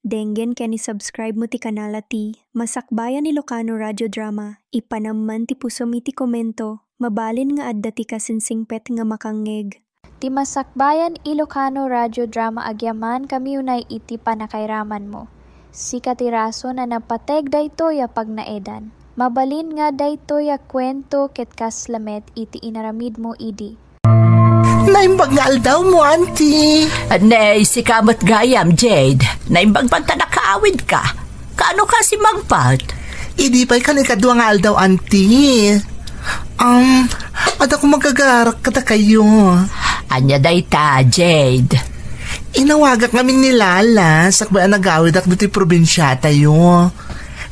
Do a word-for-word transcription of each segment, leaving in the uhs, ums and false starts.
denggen ken i-subscribe mo ti kanal a ti Masakbayan Ilocano Radio Drama. Ipanam man ti pusom iti komento, mabalin nga adda ti kasinsingpet nga makangngeg. Ti Masakbayan Ilocano Radio Drama agyamankami unay iti pannakairamanmo. Sika ti rason a napateg daytoy a pagnaedan. Mabalin nga daytoy a kuento ket kasla met iti inaramidmo idi. Naimbag nga aldawmo, Auntie. Ne, sika met gayam, Jade. Naimbag man ta nakaawidka. Kaano ka simmangpet? Idi pay kan ikadua nga aldaw, Auntie. Um, adda kong magagarak kadakayo. Ania dayta, Jade? Inawagak ngamin ni Lala, sakbay a nagawidak ditoy probinsiatayo.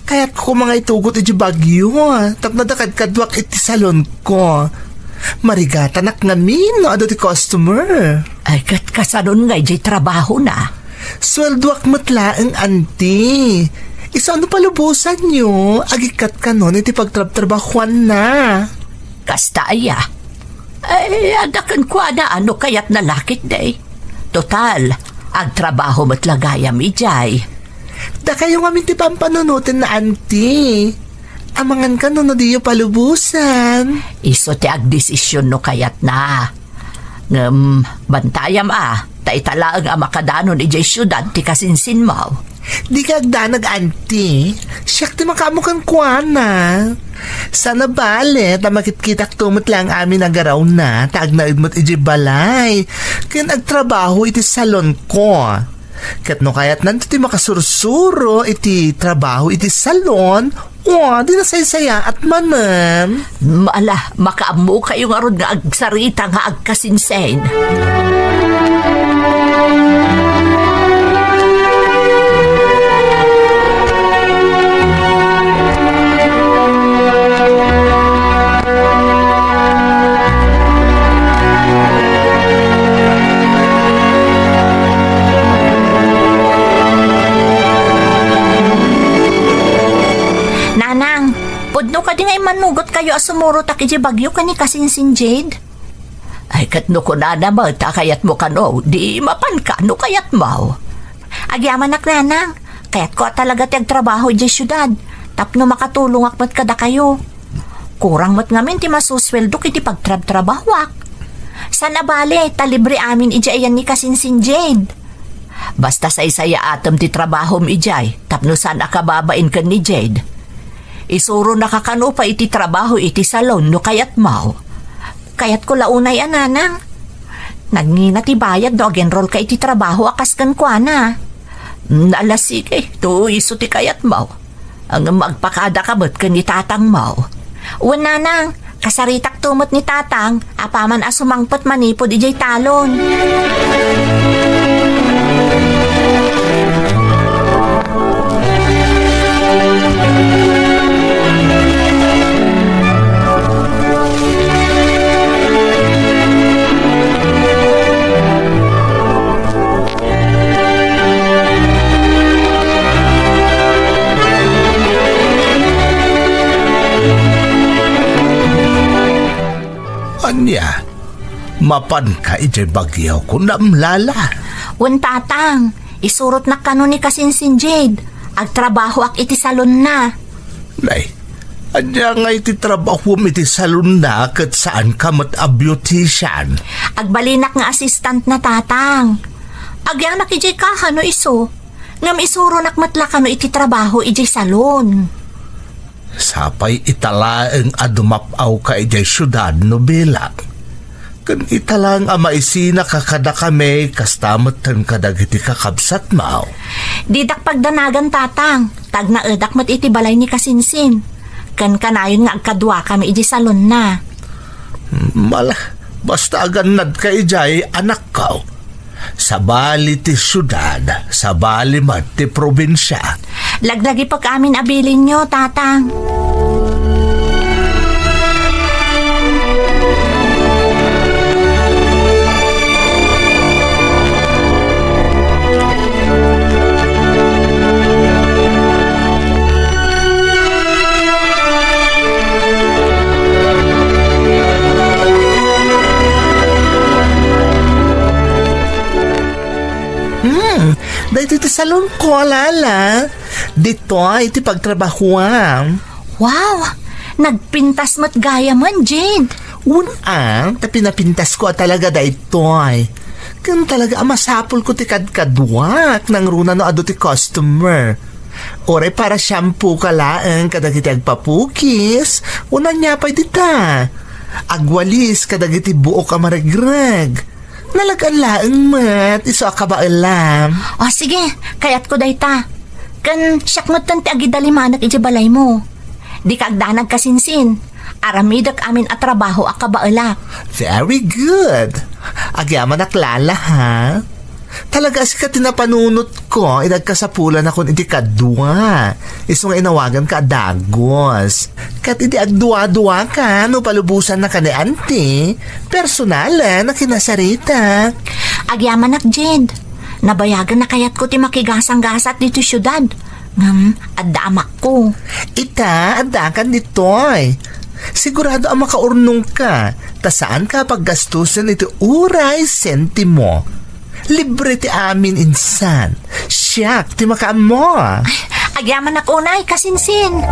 Kayatko koma nga itugot idiay Baguio, tapno adda kadkaduak iti salonko. Marigatanak ngamin no adu ti customer. Ay, ket kasanon ngay diay trabahona? Sueldoak met laeng, Auntie. Isu no palubosanyo, agikkat kanon iti pagtrabtrabahuanna. Kasta aya? Ay, adda kenkuana no kayatna la ketdi. Total, agtrabaho met la gayam idiay. Dakayo ngamin ti pampanunotenna, Auntie. Amangan kano no diyo palubosan. Isu ti agdesisyon no kayatna. Ngem, bantayam a, ta ita laeng a makadanon idiay siudad ti kasinsinmo. Dika agdanag, Auntie. Siak ti makaammo kenkuana. Saan a bale ta makitkitakto met laeng amin a garawna, ta agnaed met idiay balay ken agtrabaho iti salonko. Ket no kayatnanto ti makasursuro iti trabaho iti salon, o, di nasaysayaat manen. Ala, makaammokayo ngarud nga agsarita nga agkasinsin. Nanang, pudno kadi nga immannugotkayo a sumurotak idiay Baguio ken ni kasinsin Jade? Ay, ket no kunana met a kayatmo kano, di mapanka no kayatmo. Agyamanak, Nanang. Kayatko a talaga ti agtrabaho idiay siudad, tapno makatulongak met kadakayo. Kurang met ngamin ti masusueldok iti pagtrabtrabahoak. Saan a bale, ta libre amin idiay ayan ni kasinsin Jade. Basta saysayaatem ti trabahom idiay, tapno saan a kababain ken ni Jade. Isuronaka kano pay iti trabaho iti salon no kayatmo. Kayatko la unay a, Nanang. Nagngina ti bayad no ag-enrollka iti trabaho a kas kenkuana. Mm, ala, sige, no isu ti kayatmo. Ngem agpakadaka met ken ni tatangmo. Wen, Nanang, kasaritakto met ni tatang, apaman a sumangpet manipud idiay talon. Ania? Mapanka idiay Baguio, kunam, Lala? Wen, Tatang. Isurotnak kano ni kasinsin Jade. Agtrabahoak iti salonna. Nay, ania ngay ti trabahom iti salonna ket saanka met a beautician? Agbalinak nga assistantna, Tatang. Agyanak idiay kaha no isu. Ngem isuronak met la kano iti trabaho idiay salon. Sapay ita laeng a dumap-awka idiay siudad no bilang. Ken ita laeng a maisinaka kadakami kasta metten kadagiti kakabsatmo. Didak pagdanagan, Tatang, ta agnaedak met iti balay ni kasinsin. Ken kanayon nga agkaduakami idiay salonna. Mala, basta agannadka idiay, anakko. Sabali ti siudad, sabali met ti probinsia. Lagdagipek amin a bilinyo, Tatang. Hmm, daytoy ti Salon ko, Lala. Ditoy ti pagtrabahuam. Wow! Nagpintas met gayamen, Jade. Wen a, ta pinapintas ko a talaga daytoy. Ken talaga a masapul ko ti kadkaduak, nangruna no adu ti customer. Uray para shampoo ka laeng kadagiti agpapukis, wen ania pay dita. Agwalis kadagiti buok a maregreg. Nalagan laeng met, isu a kabaelam. O, sige, kayatko dayta. Ken siak metten ti agidalimanek idiay balaymo. Dika agdanag, kasinsin. Aramidek amin a trabaho a kabaelak. Very good. Agyamanak, Lala, ha? Talaga a sika ti napanunotko, idi agkasapulanakon iti kadua. Isu nga inawaganka a dagus. Ket idi agduaduaka, no palubosannaka ni Auntie, personalen a kinasarita. Agyamanak, Jade. Nabayagen a kayatko ti makigasanggasat ditoy siudad. Ngem, adda amakko. Ita, addakan ditoy. Sigurado a makaurnongka, ta saanka a paggastusen iti uray sentimo. Libre ti amin insan. Siak ti makaammo. Ay, agyamanak unay, kasinsin.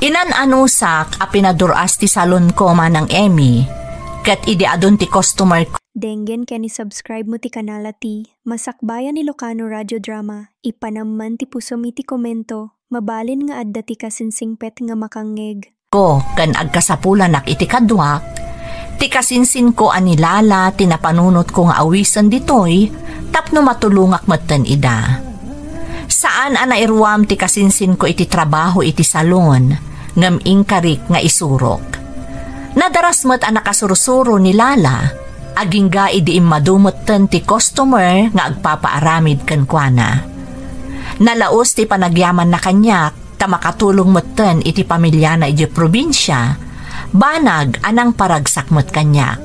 Inan-anusak a pinadur-as ti salonko, Manang Emmy, ket idi adun ti customer ko. Denggen ken i-subscribe mo ti kanal a ti Masakbayan Ilocano Radio Drama. Ipanam man ti pusom iti komento. Mabalin nga adda ti kasinsingpet nga makangngeg. Ko ken agkasapulanak iti kaduak, ti kasinsinko a ni Lala ti napanunotko nga awisen ditoy tapno matulongak metten ida. Saan a nairuam ti kasinsinko iti trabaho iti salon, ngem inkarik nga isurok. Nadaras met a nakasursuro ni Lala, agingga idi immadu metten ti customer nga agpapaaramid kenkuana. Nalaus ti panagyamanna kaniak, ta makatulong metten iti pamiliana idiay probinsia, banag a nangparagsak met kaniak.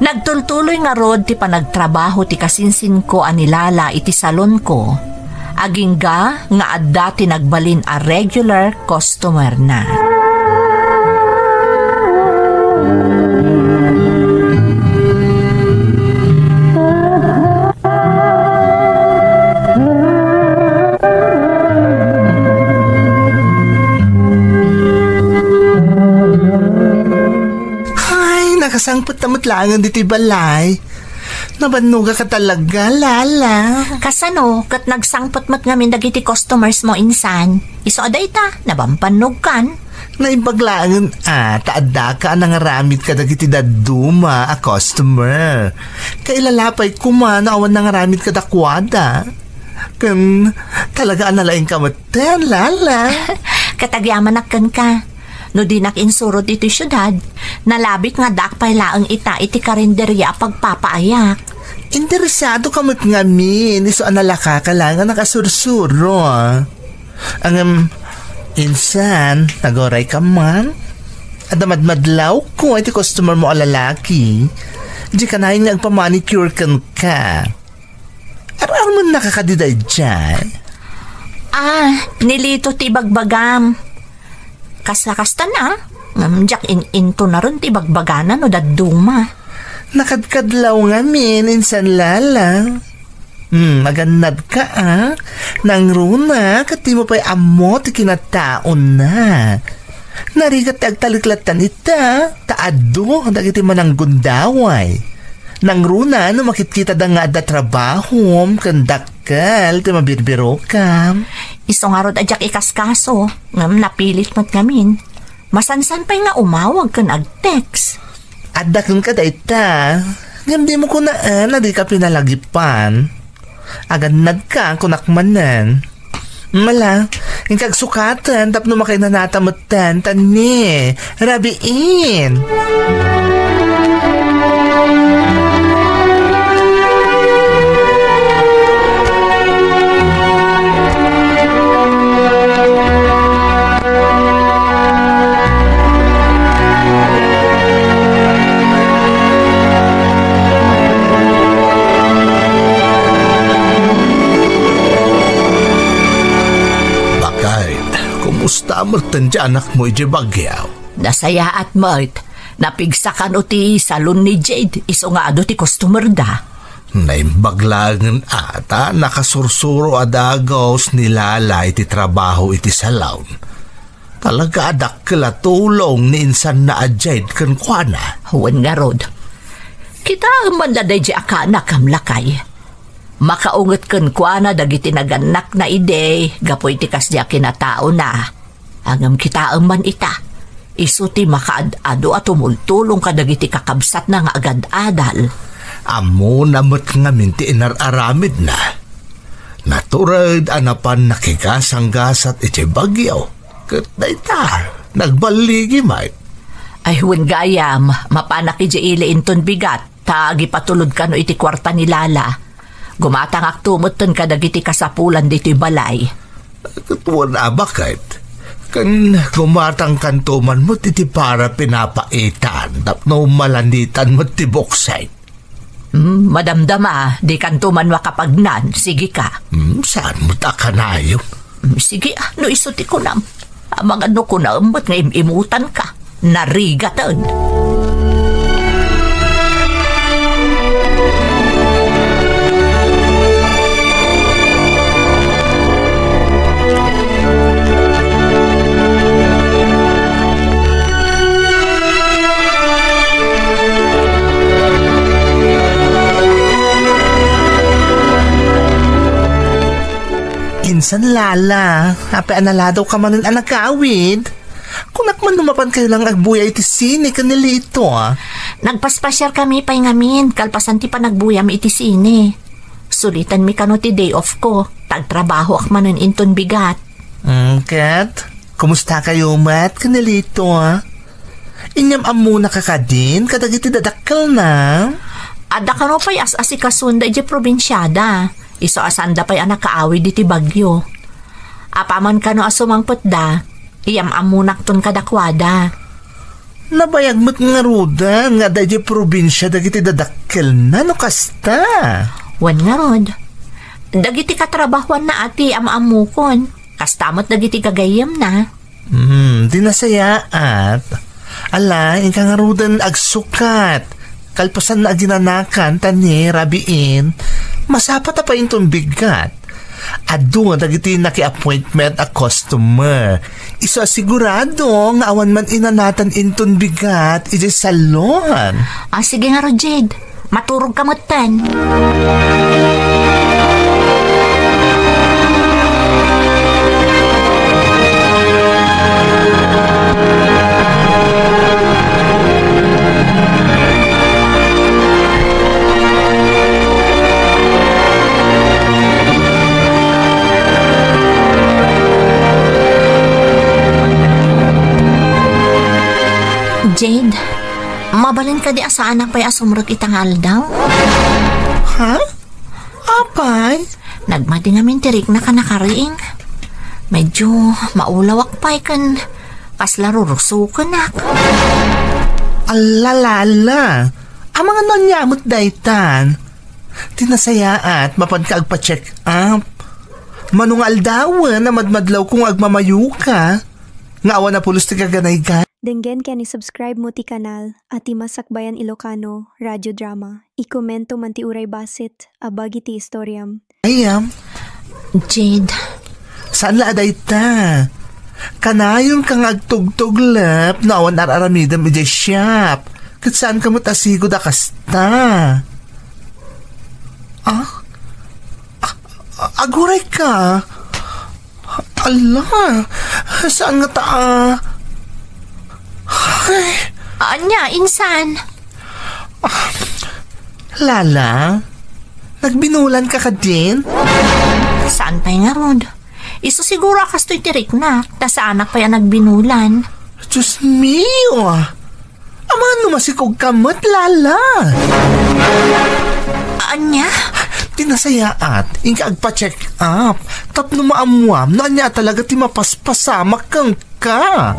Nagtultuloy ngarud ti panagtrabaho ti kasinsinko a ni Lala iti salonko, agingga nga adda ti nagbalin a regular customerna. Ay, nakasangpet ta met laengen ditoy balay. Nabannogak a talaga, Lala. Kasano? Ket nagsangpet met ngamin dagiti customers mo insan. Isu a dayta, nabambannogkan. Naimbag laengen a, ta addaka a nangaramid kadagiti dadduma a customer. Kailala pay koma no awan nangaramid kadakuada. Ken talaga a nalaingka metten, Lala. Ket agyamanak kenka. No dinak insurot iti siudad, nalabit nga addaak pay laeng ita iti karinderia a pagpapaayak. Interesado ka met ngamin, isu a nalaka ka laeng a nakasursuro. Ngem, insan, nagurayka man. Adda madmadlawko iti customer mo a lalaki. Di kanayon nga agpamanicure kenka. Ar-armennaka kadi daydiay? Ah, ni Lito ti ibagbagam. Kasla kasta na, ngem diak in-intunaron ti ibagbagana no dadduma. Nakadkadlaw ngamin, insan Lala. Hmm, agannadka a. Nangruna, ket dimo pay ammo ti kinataona. Narigat ti agtalek latta ita, ta adu dagiti mananggundaway. Nangruna no makitkitada nga adda trabahom ken dakkel ti mabirbirokam. Isu ngarud a diak ikaskaso, ngem napilit met ngamin. Masansan pay nga umawag ken ag-text. Adda kenka dayta, ngem dimo kunaan a dika pinalagipan. Agannadka, kunak manen. Mala, inka agsukaten tapno makainanata metten, ta ni, rabiin. Metten ti anakmo idiay Baguio. Nasayaat met. Napigsa kano ti salon ni Jade, isu nga adu ti customer da. Naimbag laengen a ta nakasursuro a dagus ni Lala iti trabaho iti salon. Talaga a dakkel a tulong ni insanna a Jade kenkuana. Wen ngarud. Kitaem man la daydi a kaanakam, lakay. Makaunget kenkuana dagiti nagannakna idi gapu iti kasdi a kinataona. Ngem kitaem man ita, isu ti makaad-adu a tumultulong kadagiti kakabsatna nga agad-adal. Ammona met ngamin ti inar-aramidna. Natured a napan nakigasanggasat iti bagyo. Ket dayta, nagballigi met. Ay, wen gayam, mapanak idiay ili inton bigat. Ta agipatulod kano iti kuarta ni Lala. Gumatangakto metten kadagiti kasapulan ditoy balay. Ket wen a baket, ken gumatangkanto man met iti para pinapaitan tapno malanitan met ti buksek. Hmm, madamdama, dikanto man makapagnan. Sige ka. Hmm, saan met a kanayon? Mm, sige, ah, no isu ti kunam. Amangan no kunaem met nga im-imutanka. Narigaten. Insan, Lala, apay a naladaw ka manen a nagawid? Kunak man no mapan kayo lang agbuya iti sine ken ni Lito, ah. Nagpaspasiar kami pay ngamin, kalpasan ti panagbuyam iti sine. Sulitan mi kano ti day off ko, ta agtrabahoak manen inton bigat. Mm, ket, kumusta kayo met ken ni Lito, ah? Inyam-ammona ka kadin kadagiti dadakkelna? Adda kano pay as-asikasunda idiay probinsiada. Isu a saanda pay a nakaawid iti bagyo. Apaman kano a sumangpetda, iyam-ammonakton kadakuada. Nabayag met ngaruden nga adda idiay probinsia dagiti dadakkelna no kasta? Wen ngarud, dagiti katrabahoanna a ti am-ammokon, kasta met dagiti gagayyemna. Hmm, di nasayaat. Ala, inka ngaruden agsukat. Kalpasan na aginanakan, ta ni rabiin, masapata pay inton bigat. Adu dagiti naki-appointment a customer. Isu a sigurado nga awan man inanatan inton bigat idiay salon. Ah, sige nga, Jade. Maturog ka metten. Jade, mabalin kadi a saanak pay a sumrek ita nga aldaw? Ha? Apay? Nagmadi ngamin ti riknak a nakariing. Medyo maulawak pay ken kasla rurusokenak. Ala, Lala. Amangan no ania met daytan. Ti nasayaat, mapanka agpa-check up. Mano nga aldawen a madmadlawko nga agmamayoka, nga awan a pulos ti kaganaygan. Denggen ken i-subscribe mo ti kanal a ti Masakbayan Ilocano Radio Drama. I-komento man ti uray bassit a bagi ti istoriam. Ayam. Jade. Saan la a dayta? Kanayon ka nga agtugtuglep no awan ar-aramidem idiay shop. Ket saan ka met a sigud a kasta. Ah? A-, aguray ka. Ala, saan nga ta, ah? Ay. Ania, insan? Lala, nagbinulan ka kadin? Saan pay ngarud? Isu siguro a kastoy ti riknak, ta saanak pay a nagbinulan. Diyos mio! Amangan no masikog ka met, Lala! Ania? Ti nasayaat, inka agpa-check up. Tapno maammuam no ania talaga ti mapaspasamak kenka.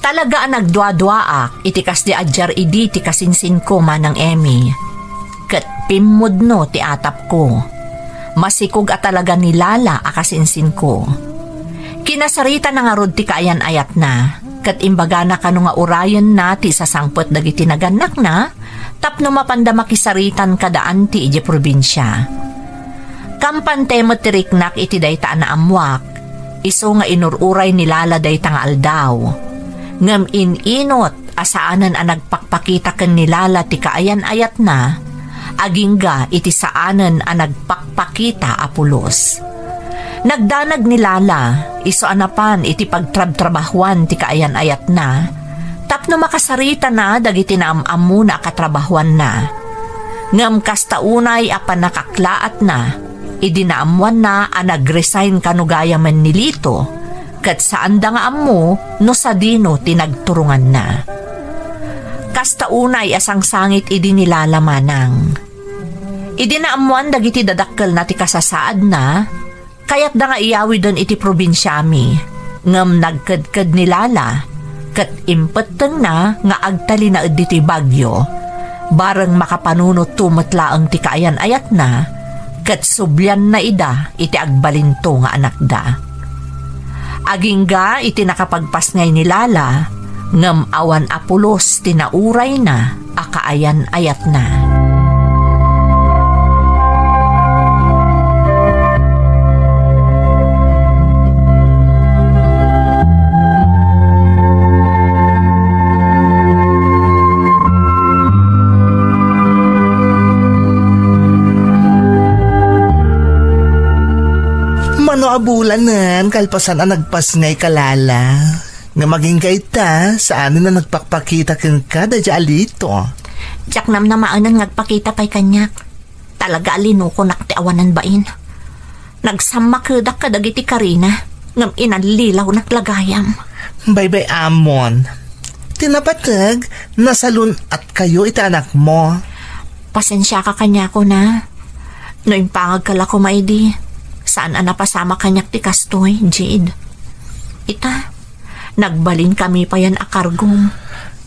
Talaga a nagduaduaak iti kasdi a diar idi ti kasinsinko, Manang Emmy. Ket pimmudno ti atapko. Masikog a talaga ni Lala a kasinsinko. Kinasaritana ngarud ti kaayan-ayatna, ket imbagana kano nga urayenna ti sasangpet dagiti nagannakna, tapno mapanda makisaritan kada anti idiay probinsia. Kampante met ti riknak iti dayta a naammuak, isu nga inur-uray ni Lala dayta nga aldaw. Ngem in-inut a saanen a nagpakpakita ken ni Lala ti kaayan-ayatna, agingga iti saanen a nagpakpakita a pulos. Nagdanag ni Lala, isu a napan iti pagtrabtrabahuan ti kaayan-ayatna, tapno makasaritana dagiti naam-ammona a katrabahuanna. Ngem kasta unay a pannakaklaatna, idi naammoanna a nag-resign kano gayamen ni Lito, ket saanda nga ammo no sadino ti nagturonganna. Kasta unay a sangsangit idi ni Lala, Manang. Idi naammoan dagiti dadakkelna ti kasasaadna, kayatda nga iyawiden iti probinsiami, ngem nagkedked ni Lala, ket impettengna nga agtalinaed ditoy Baguio, bareng makapanunotto met laeng ti kaayan-ayatna, ket sublianna ida iti agbalinto nga anakda. Agingga iti nakapagpasngay ni Lala, ngem awan a pulos ti naurayna a kaayan-ayatna. Mano a bulanen, kalpasan a nagpasngay ka, Lala. Nga magingga ita, saanen a nagpakpakita kenka daydiay a Lito. Diak namnamaenen nga agpakita pay kaniak. Talaga a linukonak ti awanan bain. Nagsammakedak kadagiti karina, ngem inallilawnak la gayam. Baybay-amon. Ti napateg, nasalun-atkayo iti anakmo. Pasensiaka kaniak, Lala. No impangagka la koma idi, saan a napasamak kaniak ti kastoy, Jade. Ita, nagbalinkami payen a kargom.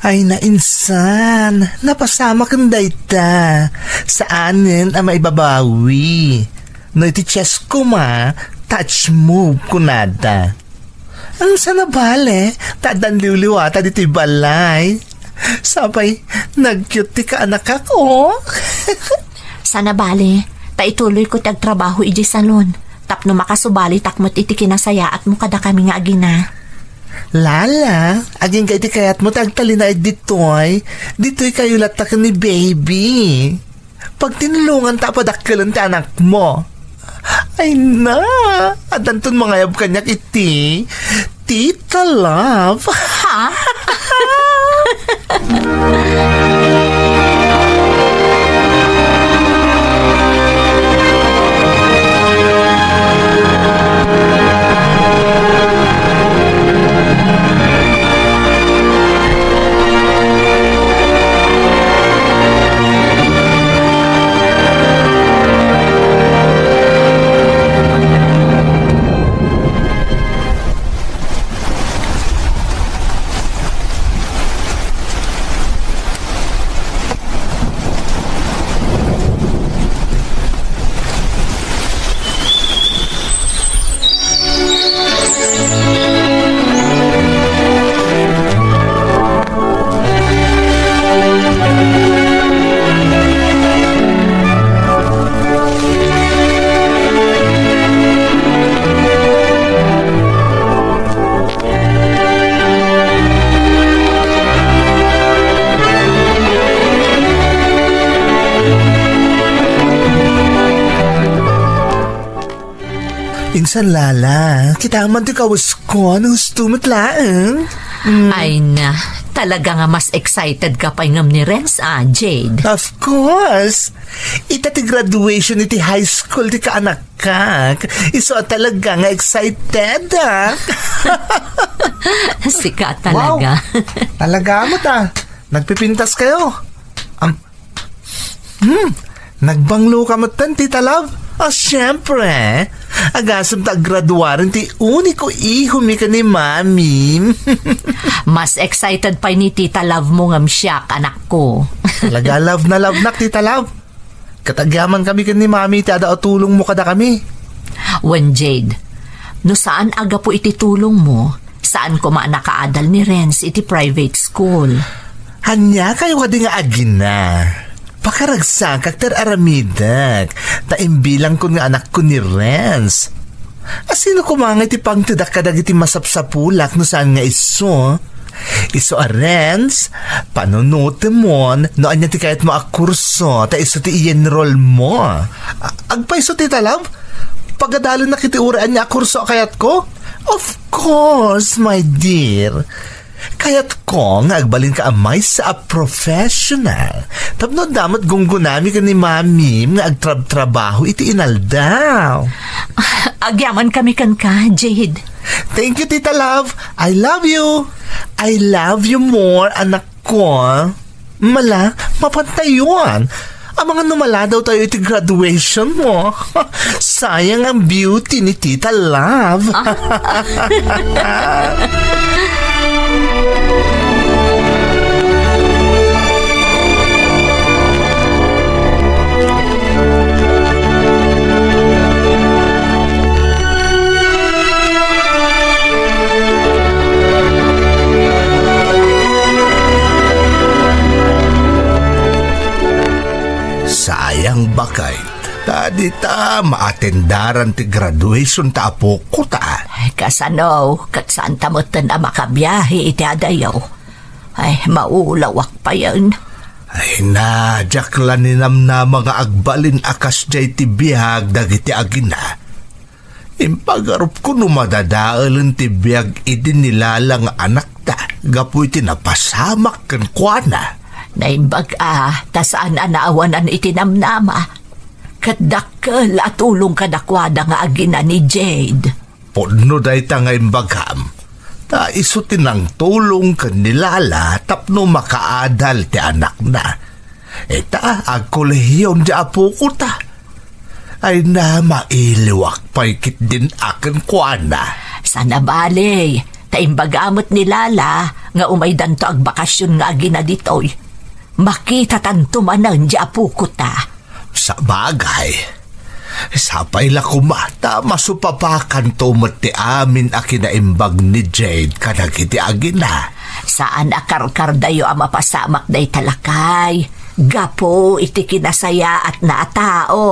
Ay, nainsan, napasamaken dayta. Saanen a maibabawi. No iti chest koma, touch move kunada. Ang sana bale, ta addan liwliwata ditoy balay. Sapay, nag-cute ti kaanakak, oh. Sana bale, ta ituloyko ti agtrabaho idiay salon, tapno makasubalitak met iti kinasayaatmo kadakami nga agina. Lala, agingga iti kayatmo ti agtalinaed ditoy, ditoykayo latta ken ni baby. Pagtinulonganta a padakkelen ti anakmo. Ay na, addanton mangayab kaniak iti Tita Love. Ha? Insan, Lala, kita man ti kawas ko, ano gusto met laeng? Mm. Ay na, talaga nga mas excited ka pay ngem ni Renz, ah, Jade. Of course! Ita ti graduation iti high school ti kaanakkak. Isu a talaga nga excited, ah. Sika talaga. Wow! Talaga met, ah. Nagpipintas kayo. Am-, Hmm, nagbanglo ka metten, Tita Love? Ah, siyempre. Agasem ta aggraduaren ti uniko ihomi ken ni Mami. Mas excited pay ni Tita Love mo ngem siak, anakko. Talaga, love na love nak, Tita Love. Ket agyaman kami ken ni Mami iti adda a tulongmo kadakami. Wen, Jade, no saan a gapu iti tulongmo, saan koma a nakaadal ni Renz iti private school. Ania kayo kadi nga agina? Pakaragsakak ti ar-aramidek, ta imbilangkon nga anakko ni Renz. A sino koma nga iti pangtedak kadagiti masapsapulak no saan nga isu? Isu a Renz, panunotemon no ania ti kayatmo a kurso, ta isu ti i-enroll mo. A-, agpayso, Tita Love? Pagadalennak iti uray ania a kurso a kayatko? Of course, my dear. Kayatko nga agbalinka a maysa a professional. Tapno adda met gunggonami ken ni Mamim nga agtrabtrabaho iti inaldaw. Agyaman kami kenka, Jade. Thank you, Tita Love. I love you. I love you more, anakko. Mala, mapantayon. Amangan no maladaw tayo iti graduation mo. Sayang ang beauty ni Tita Love. Ah. Sayang, baket. Ta dita maatendaran ti graduation ta apokota. Ay, kasano, ket saanta metten a makabiahe iti adayo. Ay, maulawak payen. Ay na, diak la ninamnama nga agbalin a kasdiay ti biag dagiti agina. Impagarupko no madadaelen ti biag idi ni Lala nga anakda gapu iti napasamak kenkuana. Naimbag a, ta saan a naawanan iti namnama. Ket dakkel a tulong kadakuada nga agina ni Jade. Pudno dayta nga imbagam. Ta isu ti nangtulong ken ni Lala tapno makaadal ti anakna. Ita, agkolehiyon ti apokota. Ay na, mailiwak pay ketdin a kenkuana. Saan a bale, ta imbaga met ni Lala nga umaydanto agbakasyon nga agina ditoy. Makitatanto manen ti apokota. Sabagay, sapay la koma ta masupapakanto met ti amin a kinaimbag ni Jade kadagiti agina. Saan a karkardayo a mapasamak dayta lakay gapu iti kinasayaatna a tao.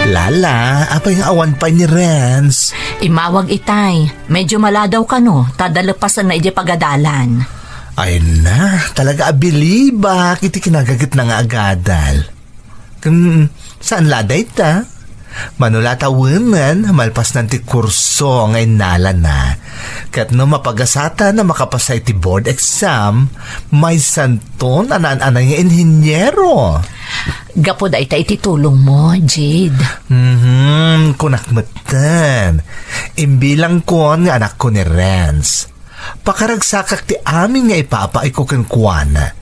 Lala, apay nga awan pay ni Renz? Immawag itay. Medyo maladaw kano, ta dalepasenna idiay pagadalan. Ay na, talaga abilibak iti kinagagitna nga agadal. Ken, saan la dayta? Mano la ta wenno, malpasnan ti kurso nga innalana. Ket no mapagasatan a makapasa iti board exam, maysanton a naan-anay nga inhiniero. Gapu dayta iti tulongmo, Jade. Mhm, kunak metten. Imbilangkon nga anakko ni Renz. Pakaragsakak ti amin nga ipapaayko kenkuana.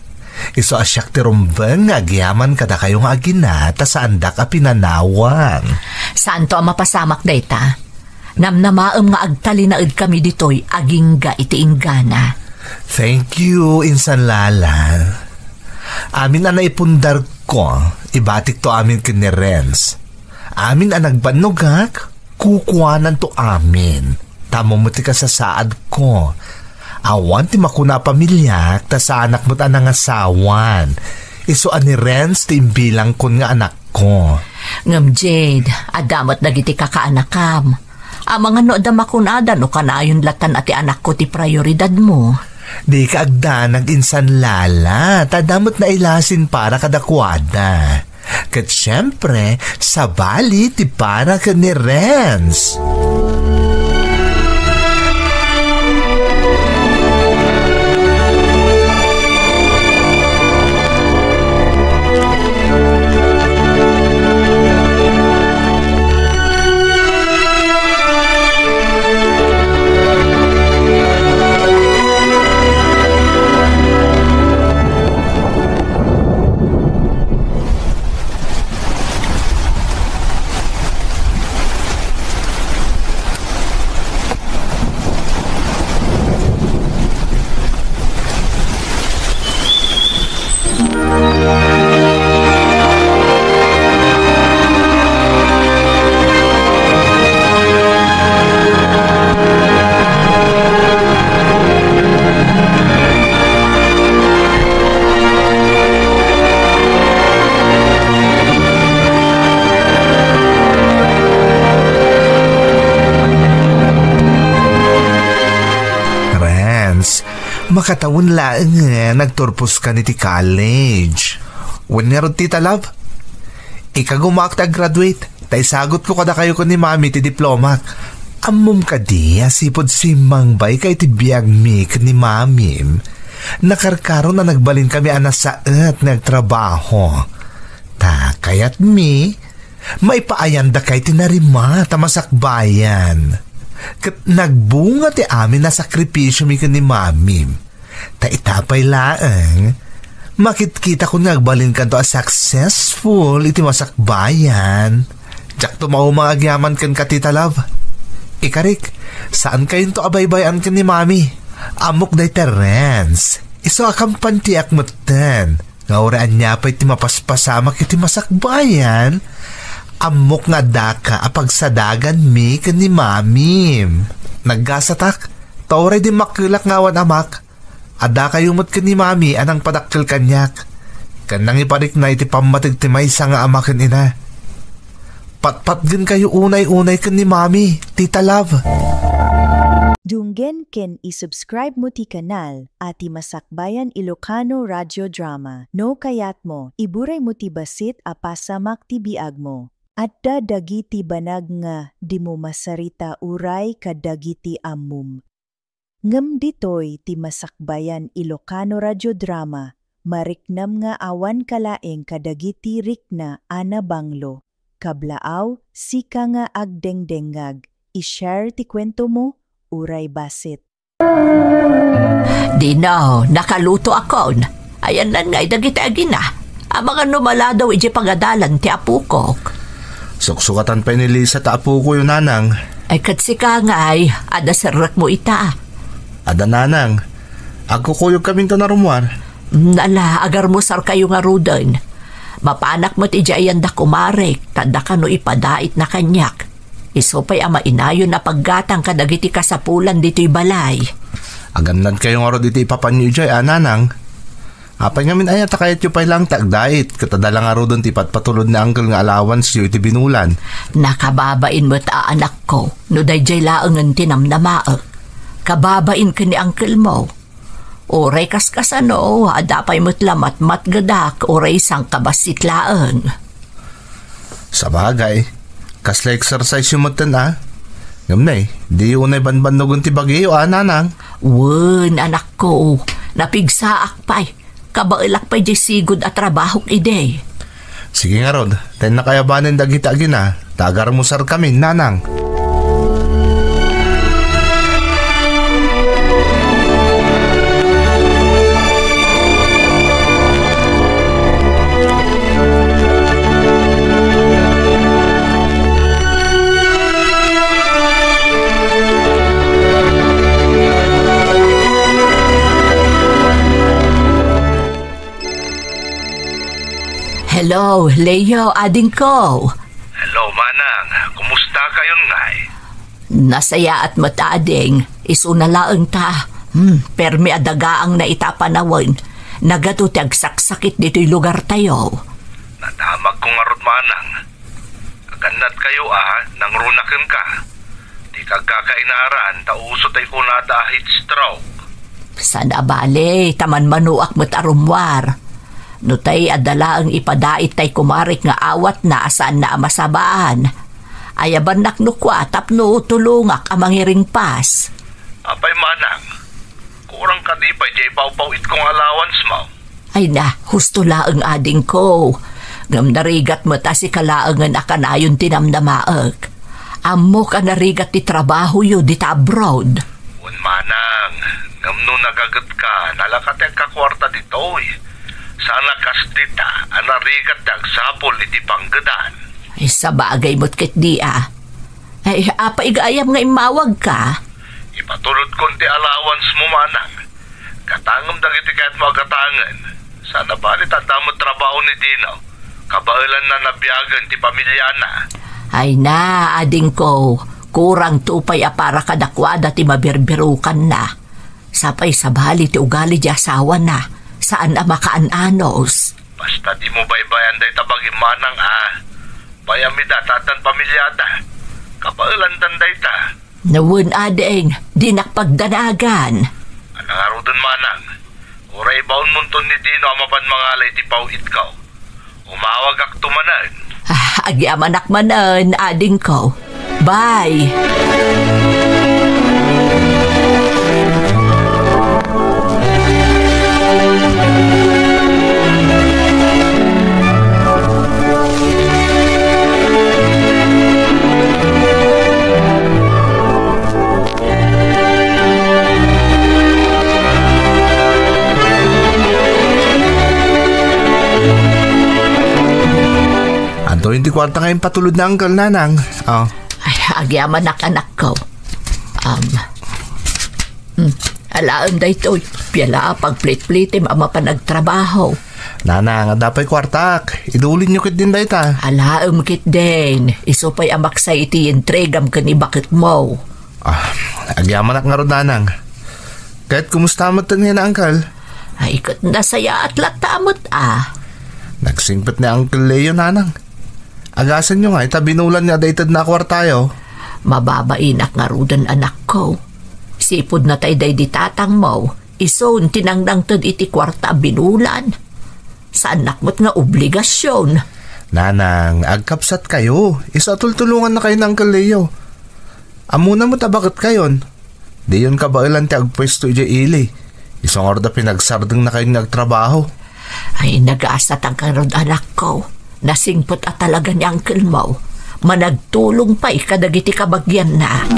Isu a siak ti rumbeng nga agyaman kadakayo nga agina ta saandak a pinanawan. Saanto a mapasamak dayta. Namnamaem nga agtalinaedkami ditoy agingga iti inggana. Thank you, Insan Lala. Amin a naipundarko, ibatikto amin ken ni Renz. Amin a nagbannogak, kukuananto amin. Tammo met ti kasasaadko. Awan ti makuna a pamiliak, ta saanak met a nangasawan. Isu a ni Renz ti imbilangkon nga anakko. Ngem Jade, adda met dagiti kakaanakam. Amangan no adda makunada no kanayon latan a ti anakko ti prioridadmo. Dika agdanag insan, Lala, ta adda met nailasin para kadakuada. Ket siempre, sabali ti para ken ni Renz. Renz, makatawen laeng nga nagturposka iti college. Wen ngarud, Tita Love, ikagumaak ti aggraduate, ta isagutko kadakayo ken ni Mami ti diplomak. Ammom kadi a sipud simmangbay ka iti biagmi ken ni Mamim, nakarkaron a nagbalinkami a nasaet nga agtrabaho. Ta kayatmi, maipaayandakay ti narima ta masakbayan. Ket nagbunga ti amin a sakripisiomi ken ni Mamim. Ta ita pay laeng, makitkitakon nga agbalinkanto a successful iti masakbayan. Diakto mauma nga agyaman kenka, Tita Love. Ikarik, saankayonto a baybay-an ken ni Mami. Ammok dayta, Renz. Isu a kampantiak metten nga uray ania pay ti mapaspasamak iti masakbayan, ammok nga addaka a pagsadaganmi ken ni Mamim. Naggasatak, ta uray dimmakkelak nga awan amak, addakayo met ken ni Mami a nangpadakkel kaniak, ken nangiparikna iti pammateg ti maysa nga ama ken ina. Patpatgenkayo unay-unay ken ni Mami, Tita Love. Dunggen ken i-subscribe mo ti kanal a ti Masakbayan Ilocano Radio Drama. No kayatmo, iburay mo ti bassit a pasamak ti biagmo. Adda dagiti banag nga dimo masarita uray kadagiti ammom. Ngem ditoy ti Masakbayan Ilocano Radio Drama, mariknam nga awanka laeng kadagiti rikna a nabanglo. Kablaaw, sika nga agdengdengngag, i-share ti kuentomo, uray bassit. Dino, nakalutoakon. Ayannan ngay dagiti agina. Amangan no maladaw idiay pagadalan ti apokok. Suksukatan pay ni Lisa ta apokoyo, Nanang. Ay, ket sika ngay, adda serrekmo ita. Adda, Nanang. Agkukuyogkaminto a rummuar. Ala, agarmusarkayo ngaruden. Mapanak met idiay ayandak umarik, ta adda kano ipadaitna kaniak. Isu pay a mainayon a paggatang kadagiti kasapulan ditoy balay. Agannadkayo ngarud iti ipapanyo idiay, a, Nanang. Apay ngamin aya ta kayatyo pay laeng ti agdait, ket adda la ngaruden ti ipatpatulod ni Uncle nga allowanceyo iti binulan? Nakababain met a, anakko, no daydiay laengen ti namnamaek. Kababain ken ni Uncle mo. Uray kaskasano, adda pay met la matmatgedak, uray sangkabassit laeng. Sabagay, kasla exercise-yo metten, a. Ngem ne, diyo unay banbannogen ti bagiyo, a, Nanang? Wen, anakko, napigsaak pay. Kabaelak pay diay sigud a trabahok idi. Sige ngarud, ta innak ayabanen dagiti agina, ta agarmusarkami, Nanang. Hello, Leo, adingko. Hello, Manang. Kumusta kayon ngay? Nasayaat met, ading. Isuna laeng ta. Hmm, permi a dagaangna ita a panawen. Nagadu ti agsaksakit ditoy lugartayo. Nadamagko ngarud, manang. Agannadkayo a nangruna kenka. Dika agkakainaran ta uso tay kunada a heat stroke. Saan a bale, ta manmanuak met a rummuar. No tay adda laeng ipadait tay kumarek nga awatna a saanna a masabaan, ayabannak no kua tapno tulongak a mangiringpas. Apay, manang, kurang kadi pay diay pawpaw-itko nga allowance mo? Ay na, husto laeng, adingko. Ngem narigat met a sika laengen a kanayon ti namnamaek. Ammok a narigat ti trabahoyo dita abroad. Wen, manang, ngem no nagagetka, nalaka ti agkakuarta ditoy. Saan a kas dita a narigat ti agsapul iti panggedan. Ay, sabagay met ketdi a. Ay, apay gayam nga immawagka? Ipatulodkon ti allowance mo, manang. Gatangem dagiti kayatmo a gatangen. Saan a bale ta adda met trabaho ni Dino. Kabaelanna a biagen ti pamiliana. Ay na, adingko, kurang to pay a para kadakuada ti mabirbirukanna. Sapay sabali ti ugali ti asawana, saan a makaan-anos. Basta dimo baybayan dayta bagim, manang a. Bayam ida ta addan pamiliada. Kabaelandan dayta. Wen, ading, dinak pagdanagan. Ania ngaruden, manang? Uray ibaonmonto ni Dino a mapan mangala iti paw-itko. Umawagakto manen. Ah, agyamanak manen, adingko. Bye. Anto iti kuarta nga impatulod ni Uncle, nanang? Oh. Ay, agyamanak, anakko. Um, hmm, alaem daytoy. Piala a pagplitplitim a mapan agtrabaho. Nanang, adda pay kuartak. Idulinyo ketdin dayta. Alaem ketdin. Isu pay a maksay iti entregam ken ibaketmo. Ah, agyamanak ngarud, nanang. Ket kumusta met ni Uncle? Ay, ket nasayaat latta met a. Nagsingpet ni Uncle Leo, nanang. Agasanyo nga ita binulan nga adda itedna a kuartayo. Mababainak ngaruden, anakko. Sipud natay daydi tatangmo, isun ti nangnangted iti kuarta a binulan. Saannak met nga obligasion. Nanang, agkabsatkayo. Isu a tultulongannakayo ni Uncle Leo. Ammona met a baketkayon. Diyon kabaelan ti agpuesto idiay ili. Isu ngarud a pinagsardengnakayon nga agtrabaho. Ay, nagasatak ngarud, anakko. Nasingpet a talaga ni uncle mo. Managtulong pay kadagiti kabagianna.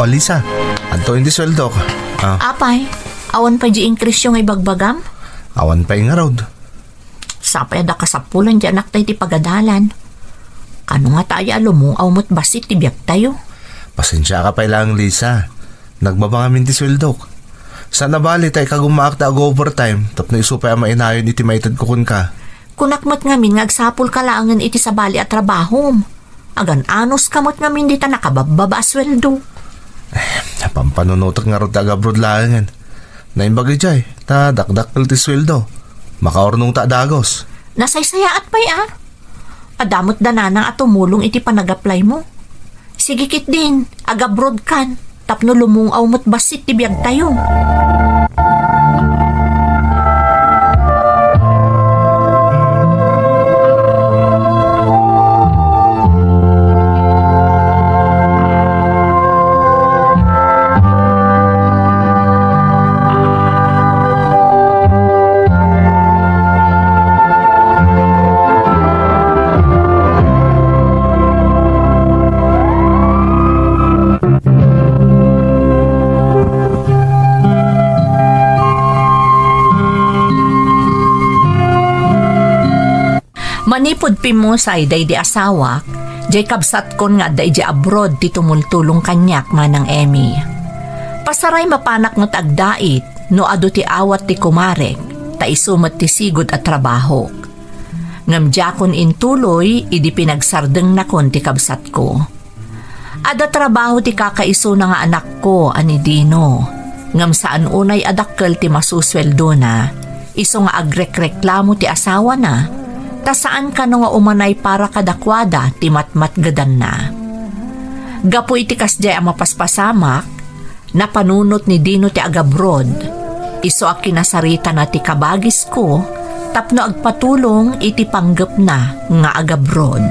O, Lisa, adtoy iti sueldok. Ah. Apay, awan pay di inkreasyo nga ibagbagam? Awan pay ngarud. Sapay a da kasapulan ti anakta iti pagadalan. Kano ngata aya a lumungaw met bassit ti biagtayo? Pasensiaka pay laeng, Lisa. Nagbaba ngamin ti sueldok. Saan a bali ta ikagummaak ti ag-overtime tapno isu pay a mainayon iti maitedko kenka. Kunak met ngamin nga agsapulka laengen iti sabali a trabahom. Agan-anuska met ngamin dita nakababbaba a sueldo. Eh, pampanunotek ngarud ti agabroad laengen. Naimbag idiay, ta dakdakkel ti sueldo. Makaurnongta a dagus. Nasaysayaat pay a. Adda met da nanang a tumulong iti panag-apply mo. Sige ketdin, agabroadkan. Tapno lumungaw met bassit ti biagtayo. Manipud pimmusay daydi asawak, diay kabsatkon nga adda idiay abroad ti tumultulong kaniak, Manang Emmy. Pasaray mapanak met agdait no adu ti awat ti kumarek, ta isu met ti sigud a trabahok. Ngem diakon intuloy idi pinagsardengnakon ti kabsatko. Adda trabaho ti kakaisuna nga anakko a ni Dino, ngem saan unay a dakkel ti masusueldona, isu nga agrekreklamo ti asawana, ta saan kano nga umanay para kadakuada ti matmatgedanna. Gapu iti kasdiay a mapaspasamak, napanunot ni Dino ti agabroad. Isu a kinasaritana ti kabagisko tapno agpatulong iti panggepna nga agabroad.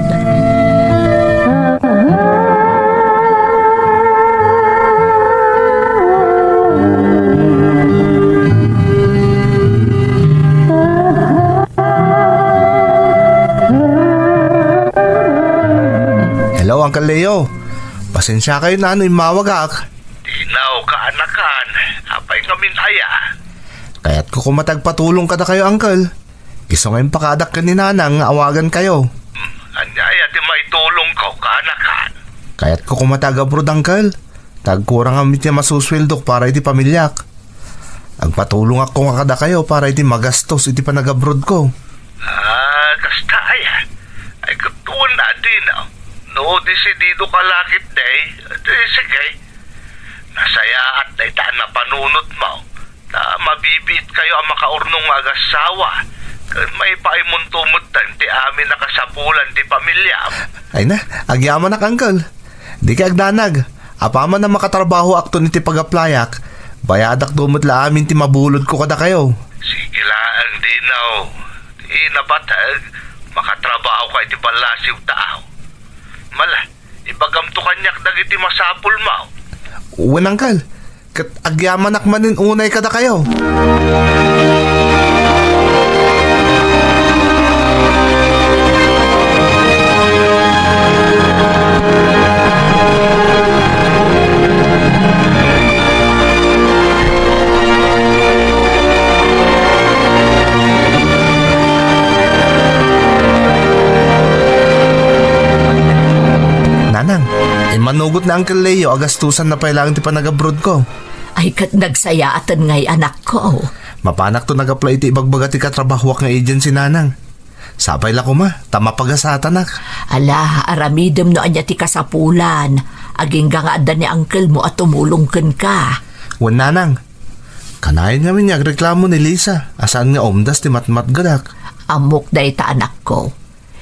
Hello, Uncle Leo. Pasensiakayo no immawagak. Dinaw kaanakan, apay ngamin aya? Kayatko koma ti agpatulong kadakayo, Uncle. Isu nga impakadak ken ni Nanang nga awagankayo. Hmm, ania aya ti maitulongko kaanakan? Kayatko koma ti agabroad, Uncle. Ta agkurang amin ti masusueldok para iti pamiliak. Agpatulongak koma kadakayo para iti magastos iti panagabroadko. Ah, kasta aya? Ay, ket wen a, Dino. No desididoka la ketdi, di sige. Nasayaat dayta a napanunotmo, ta mabibiitkayo a makaurnong nga agassawa, ken maipaimonto metten ti amin a kasapulan ti pamiliam. Ay na, agyamanak, Uncle. Dikay agdanag. Apaman a makatrabahoakton iti pag-applyak, bayadakto met la amin ti mabulodko kadakayo. Sige laeng, Dino. Ti napateg, makatrabahoka iti ballasiw taaw. Mala, ibagamto kaniak dagiti masapulmo. Wen, Uncle. Ket agyamanak manen unay kadakayo. Nanang, immanugot ni Uncle Leo a gastusanna pay laeng ti panagabroadko. Ay, ket nagsayaaten ngay, anakko. Mapanakton ag-apply iti ibagbaga ti katrabahoak nga agency, Nanang. Sapay la koma, ta mapagasatanak. Ala, aramidem no ania ti kasapulan. Agingga nga adda ni uncle mo a tumulong kenka. Wen, Nanang. Kanayon ngamin nga agreklamo ni Lisa a saan nga umdas ti matmatgedak. Ammok dayta, anakko.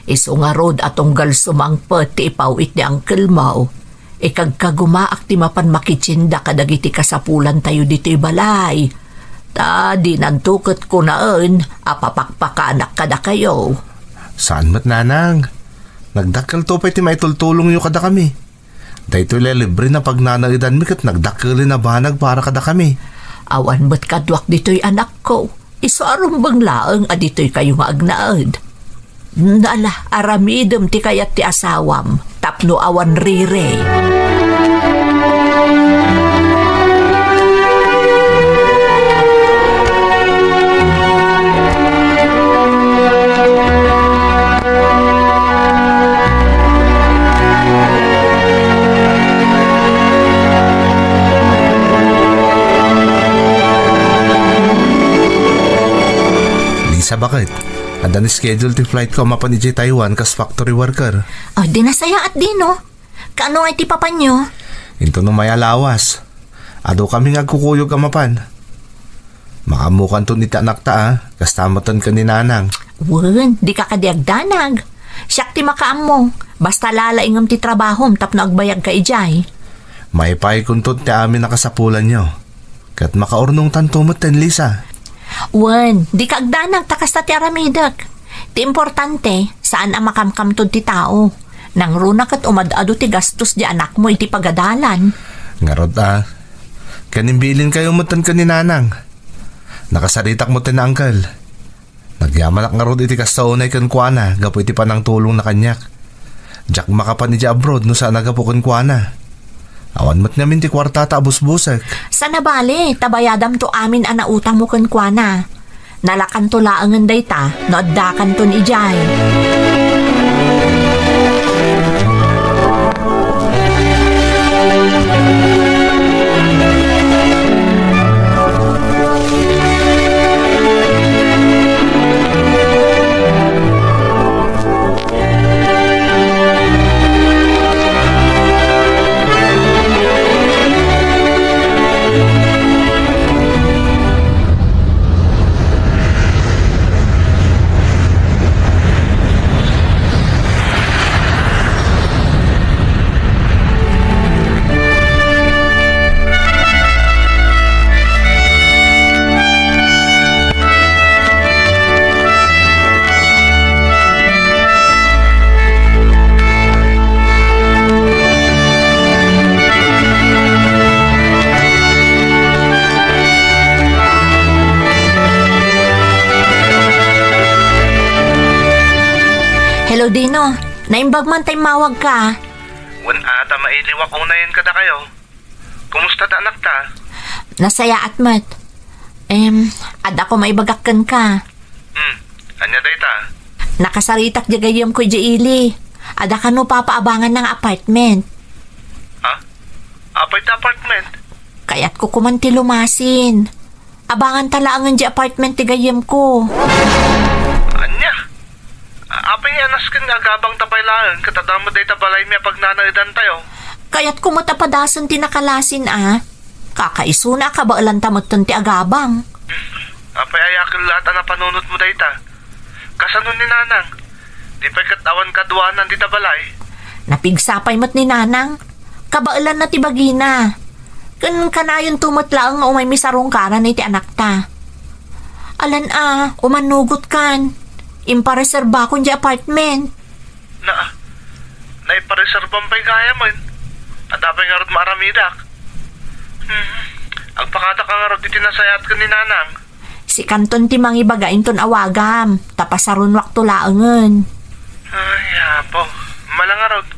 Isu ngarud a tunggal sumangpet ti ipaw-it ni uncle mo, ikagkagumaak ti mapan makitienda kadagiti kasapulantayo ditoy balay. Ta dinanto ket kunaen a papakpakanak kadakayo. Saan met, Nanang. Nagdakkelto pay ti maitultulongyo kadakami. Daytoy la libre a pagnanaedanmi ket nagdakkelen a banag para kadakami. Awan met kaduak ditoy, anakko. Isu a rumbeng laeng a ditoykayo nga agnaed. Ala, aramidem ti kayat ti asawam tapno awan riri. Lisa, baket? Adda ni schedule ti flight ko a mapan idiay Taiwan kas factory worker. Ah, di nasayaat, Dino. Kaano nga iti papanyo? Intono may alawas. Adu kami nga agkukuyog a mapan. Makaammokanton iti anakta, a, kasta metten ken ni Nanang. Wen, dika kadi agdanag. Siak ti makaammo. Basta lalaingem ti trabahom tapno agbayagka idiay. Maipaykonton ti amin a kasapulanyo. Ket makaurnongtanto metten, Lisa. Wen, dika agdanag ta kasta ti aramidek. Ti importante, saan a makamkamtod ti tao. Nangruna ket umad-adu ti gastos di anakmo iti pagadalan. Ngarud a. Ken imbilinkayo metten ken ni Nanang. Nakasaritak metten ni Uncle. Nagyamanak ngarud iti kasta unay kenkuana gapu iti panangtulongna kaniak. Diak makapan idiay abroad no saan a gapu kenkuana. Awan met ngamin ti kuartata a busbusek. Saan a bale, ta bayadamto amin a nautangmo kenkuana. Nalakanto laengen dayta no addakanton idiay. Hello, Dino. Naimbag man ta immawagka. Wen a ta mailiwak unayen kadakayo. Kumusta ta anakta? Nasayaat met. Em, adda ko maibagak kenka. Hmm, ania dayta? Nakasaritak diay gayyemko idiay ili. Adda kano papaabanganna nga apartment. Ha? Apay ti apartment? Kayatko koman ti lumasin. Abanganta laengen diay apartment ti gayyemko. Ania? A-, apay nga nasken nga agabangta pay laeng ket adda met dayta balaymi a pagnanaedantayo? Kayatko met a padasen ti nakalasin a. Kakaisuna a kabaelanta metten ti agabang. Apay aya ket la ta napanunotmo dayta? Kasano ni Nanang? Di pay ket awan kaduanan dita balay? Napigsa pay met ni Nanang. Kabaelanna ti bagina. Ken kanayonto met laeng nga umaymi sarungkaran iti anakta. Alan a, umannugotkan. Impareserbakon diay apartment. Na, naipareserbam pay gayamen. Adda pay ngarud maaramidak. Hmm, agpakadaka ngarud iti nasayaat ken ni Nanang. Sikanton ti mangibaga inton awagam, ta pasarunoakto laengen. Ay, apo. Mala ngarud.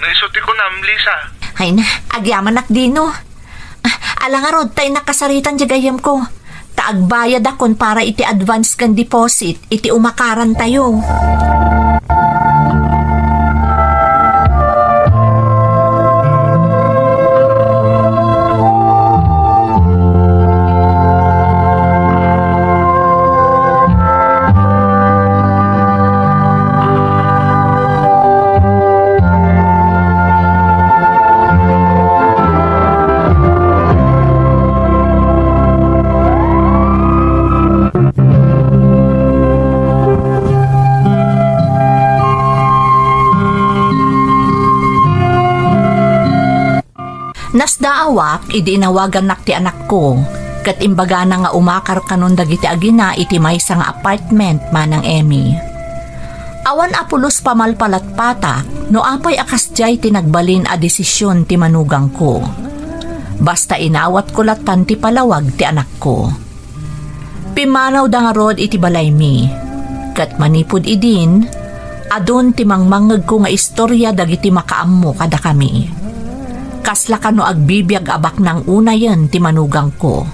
No isu ti kunam, Lisa. Ay na, agyamanak Dino. Ah, ala ngarud, ta innak kasaritan diay gayyemko. Ta agbayadakon para iti advance ken deposit iti umakarantayo. Nasdaawak idi inawagannak ti anakko, ket imbagana nga umakar kanon dagiti agina iti maysa nga apartment, Manang Emmy. Awan a pulos pamalpalatpatak no apay a kasdiay ti nagbalin a desisyon ti manugangko. Basta inawatko lattan ti palawag ti anakko. Pimmanawda ngarud iti balaymi, ket manipud idin, adun ti mangmangngegko nga istorya dagiti makaammo kadakami. Kasla kano agbibiag a baknang unayen ti manugangko.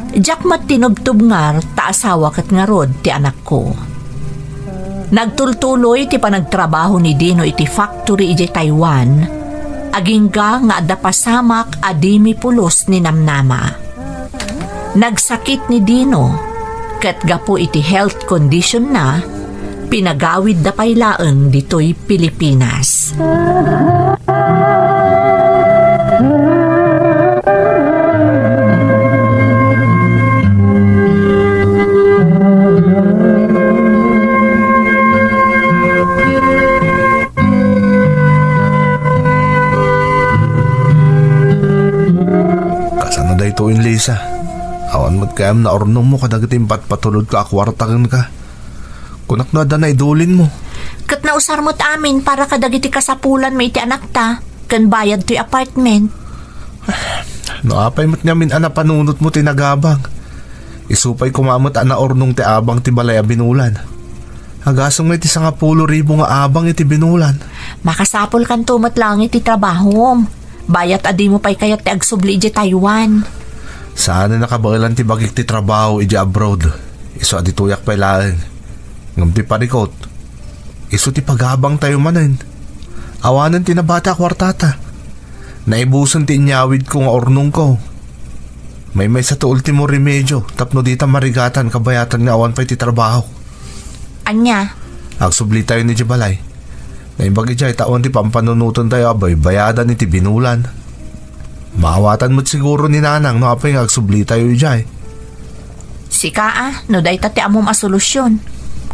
Diak met tinubtubngar ta asawa ket ngarud ti anakko. Nagtultuloy ti panagtrabaho ni Dino iti factory idiay Taiwan, agingga nga adda pasamak a dimi pulos ni namnama. Nagsakit ni Dino, ket gapu iti health condition na, pinagawidda pay laeng ditoy Pilipinas. Kasano daytoyen, Lisa? Awan met kayam naurnongmo kadagiti impatpatulodko a kuarta kenka. Kunak no adda naidulinmo. Ket nausar met amin para kadagiti kasapulanmi iti anakta, ken bayad toy apartment. No apay met ngamin a napanunotmo ti nagabang, isu pay koma met a naurnong ti abang ti balay a binulan. Agasem nga iti sangapulo ribu nga abang iti binulan. Makasapulkanto met laeng iti trabahom. Bayat a dimo pay kayat ti agsubli idiay Taiwan. Saan a nakabaelan ti bagik ti trabaho idiay abroad. Isu a ditoyak pay laeng. Ngem ti parikut, isu ti pagabangtayo manen. Awanen ti nabati a kuartata. Naibusen ti inyawidko nga urnongko. Maymaysa ti ultimo remedio tapno dita marigatan kabayatan nga awan pay ti trabaho. Ania? Agsublitayon idiay balay. Naimbag idiay ta awan ti pampanunotentayo a baybayadan iti binulan. Maawatan met siguro ni Nanang no apay nga agsublitayo idiay. Sika a, no dayta ti ammom a solusyon.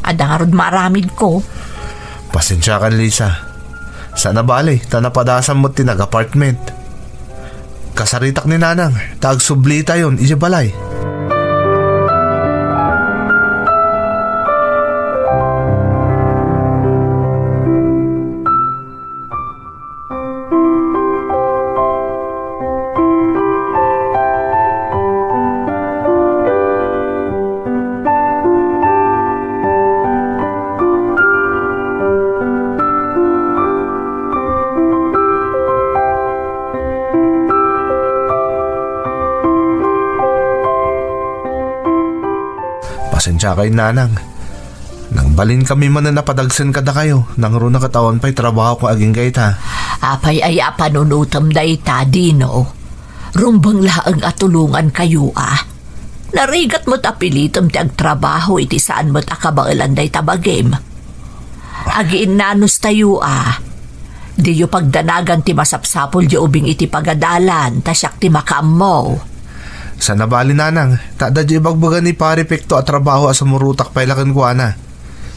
Adda ngarud maaramidko. Pasensiakan, Lisa. Saan a bale, ta napadasam met ti nag-apartment. Kasaritak ni Nanang, ta agsublitayon idiay balay. Pasensiakayo, Nanang. Nangbalinkami manen a padagsen kadakayo, nangruna ket awan pay trabahok nga agingga ita. Apay aya a panunotem dayta, Dino? Rumbeng laeng a tulongankayo a. Narigat met a pilitem ti agtrabaho iti saan met a kabaelan dayta bagim. Agiinnanostayo a. Diyo pagdanagan ti masapsapulyo ubing iti pagadalan, ta siak ti makaammo. Saan a bale, Nanang, ta adda diay ibagbaga ni Pare Pekto a trabaho a sumurotak pay la kenkuana.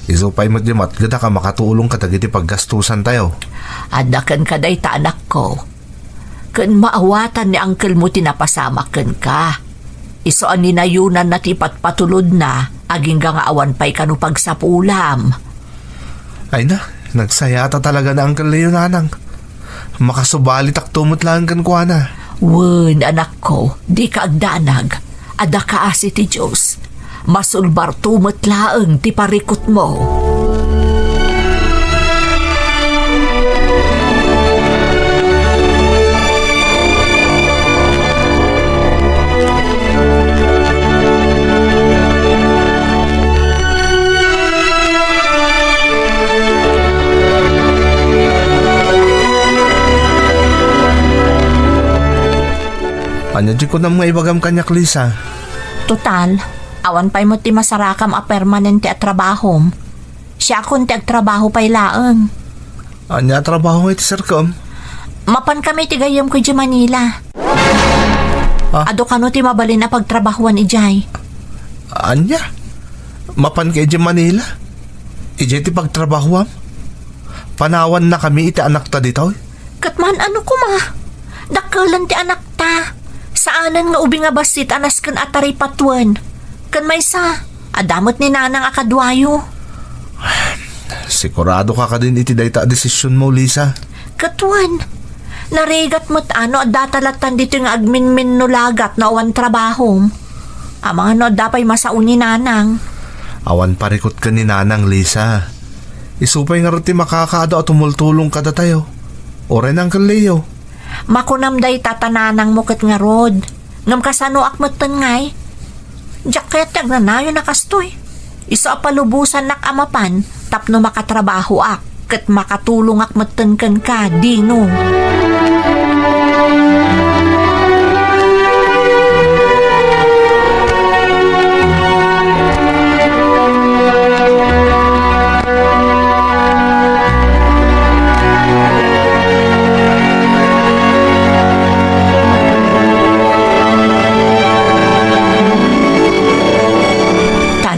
Isu pay met diay matgedak a makatulong kadagiti paggastusantayo. Adda kenka dayta, anakko. Ken maawatan ni angkelmo ti napasamak kenka. Isu a ninayonanna ti ipatpatulodna, agingga nga awan pay kano pagsapulam. Ay na, nagsayata talaga ni Uncle Leo, Nanang. Makasubalitakto met laeng kenkuana. Wen, anakko, dika agdanag. Adda kaasi ti Dios. Masulbarto met laeng ti parikutmo. Ania ti kunam nga ibagam kaniak, Lisa? Total, awan pay met ti masarakam a permanente a trabahom. Siakon ti agtrabaho pay laeng. Ania a trabaho nga iti serkem? Mapan kami iti gayyemko idiay Manila. Ah? Adu kano ti mabalin a pagtrabahoan idiay. Ania? Mapan ka idiay Manila? Idiay ti pagtrabahoam? Panawannakami iti anakta ditoy? Ket man-ano koma? Dakkelan ti anakta. Saanen nga ubing a bassit a nasken a taripatuen. Ken maysa, adda met ni Nanang a kaduayo. Siguradoka kadin iti dayta a desisionmo, Lisa? Ket wen, narigat met a no adda ta lattan ditoy nga agminminno lagat no awan trabahom. Amangan no adda pay masao ni Nanang. Awan parikut ken ni Nanang, Lisa. Isu pay ngarud ti makakaadu a tumultulong kadatayo. Uray ni Uncle Leo. Makunam dayta ta nanangmo ket ngarud. Ngem kasanoak metten ngay? Diak kayat ti agnanayon a kastoy. Isu a palubosannak a mapan tapno makatrabahoak ket makatulongak metten kenka, Dino.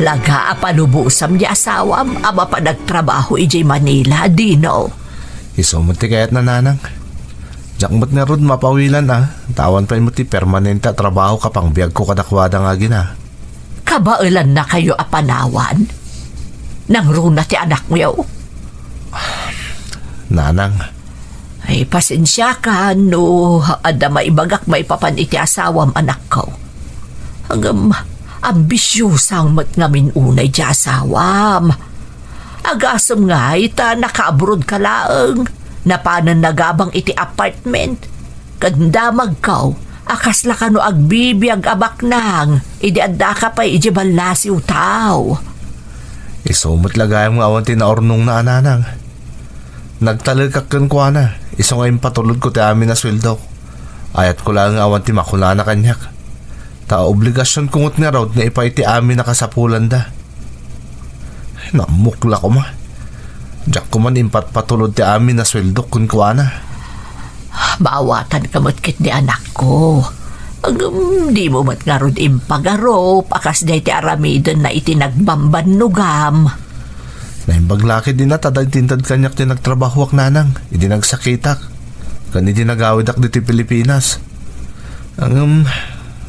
Talaga a palubosam ti asawam a mapan agtrabaho idiay Manila, Dino. Isu met ti kayatna, Nanang. Diak met ngarud mapawilan a, ta awan pay met ti permanente a trabaho a pangbiagko kadakuada nga agina. Kabaelannakayo a panawan? Nangruna ti anakyo? Nanang. Ay, pasensiakan no adda maibagak maipapan iti asawam, anakko. Ngem, ambisiosam met ngamin unay ti asawam. Agasem ngay ta nakaabroad ka laeng, napanen nagabang iti apartment. Ken damagko, A kasla kano agbibiag a baknang idi addaka pay idiay ballasiw, tao. Isu met la gayam nga awan ti naurnongna a nanang. Nagtalekak kenkuana, isu nga impatulodko ti amin a sueldok. Ayatko laeng nga awan ti makunana kaniak. Ta obligasionko met ngarud nga ipaay ti amin a kasapulanda. Nammukla koma. Diak koma impatpatulod ti amin a sueldok kenkuana. Maawatanka met ketdi, anakko. Ngem dimo met ngarud impagarup a kasdiay ti aramidenna iti nagbambannogam. Naimbag la ketdi ta naitintedna kaniak ti nagtrabahoak, nanang, idi nagsakitak, ken idi nagawidak ditoy Pilipinas. Ngem,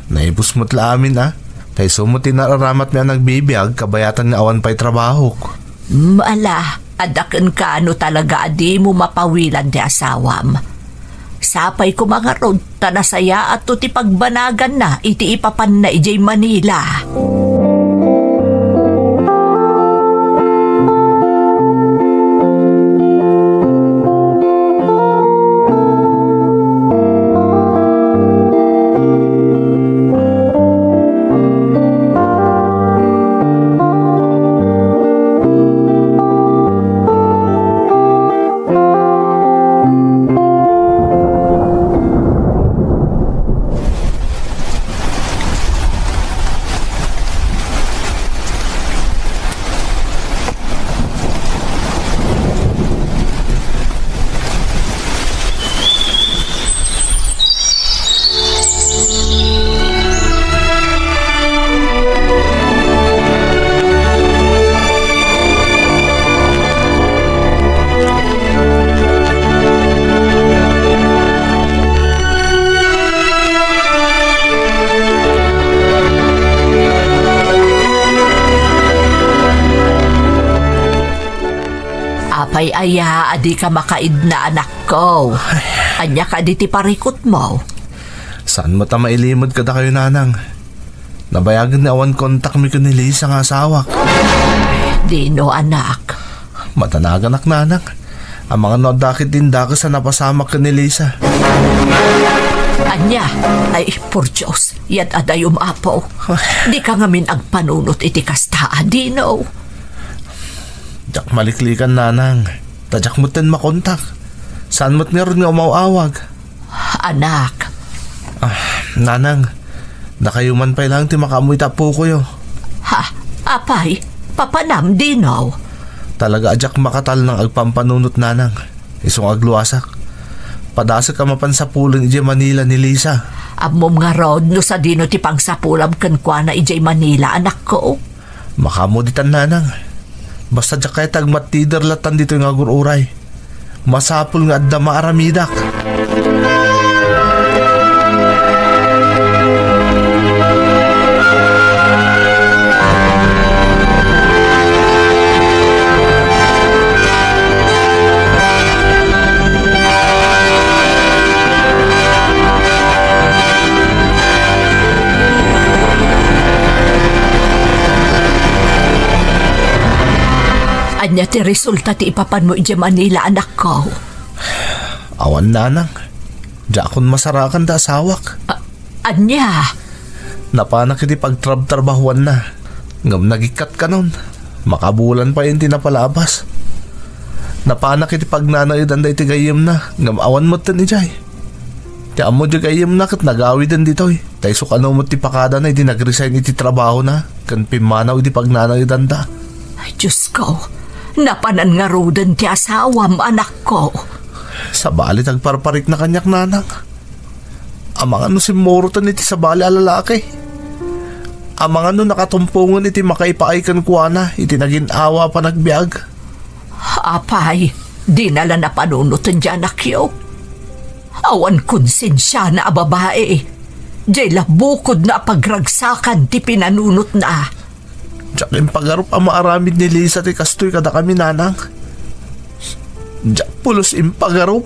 naibus met la amin a. Ta isu met ti nararamatmi a nagbibiag kabayatan nga awan pay trabahok. Mm, ala, adda kenka no talaga a dimo mapawilan ti asawam. Sapay koma ngarud ta nasayaatto ti pagbanaganna iti ipapanna idiay Manila. Apay aya a dika makaidna, anakko? Ania kadi ti parikutmo? Saan met a mailimod kadakayo, nanang. Nabayagen nga awan kontakmi ken ni Lisa nga asawak. Dino, anak? Madanaganak, nanang. Amangan no adda ketdi dakes a napasamak ken ni Lisa. Ania? Ay, por Dios, yad-adayom, Apo. Dika ngamin agpanunot iti kasta a, Dino. Diak maliklikan, nanang. Ta diak metten makontak. Saan met ngarud nga umaw-awag. Anak. Ah, nanang, dakayo man pay laeng ti makaammo iti appokoyo. Ha? Apay, papanam, Dino? Talaga a diak makatalnang agpampanunot, nanang. Isu nga agluasak. Padasek a mapan sapulen idiay Manila ni Lisa. Ammom ngarud no sadino ti pangsapulam kenkuana idiay Manila, anakko? Makaammo ditan, nanang. Basta diak kayat agmattider latan ditoy nga agur-uray. Masapul nga adda maaramidak. Ania ti resulta ti ipapanmo idiay Manila, anakko? Awan, nanang. Diakon masarakan da asawak. A-, ania? Napanak iti pagtrabtrabahuanna. Ngem nagikkat kanon. Makabulan pay ti napalabas. Napanak iti pagnanaedanda iti gayyemna, ngem awan metten idiay. Ti ammo diay gayyemna ket nagawiden ditoy. Ta isu kano met ti pakadana idi nag-resign iti trabahona ken pimmanaw iti pagnanaedanda. Ay, Diosko, napanan ngaruden ti asawam, anakko. Sabali ti agparparikna kaniak, nanang. Amangan no simmuroten iti sabali a lalaki. Amangan no nakatumpongen iti makaipaay kenkuana iti nagin-awa a panagbiag. Apay, dina la napanunoten ti anakyo? Awan konsensiana a babai. Diay la bukodna a pagragsakan ti pinanunotna. Diak impagarup a maaramid ni Lisa ti kastoy kadakami, nanang. Diak pulos impagarup.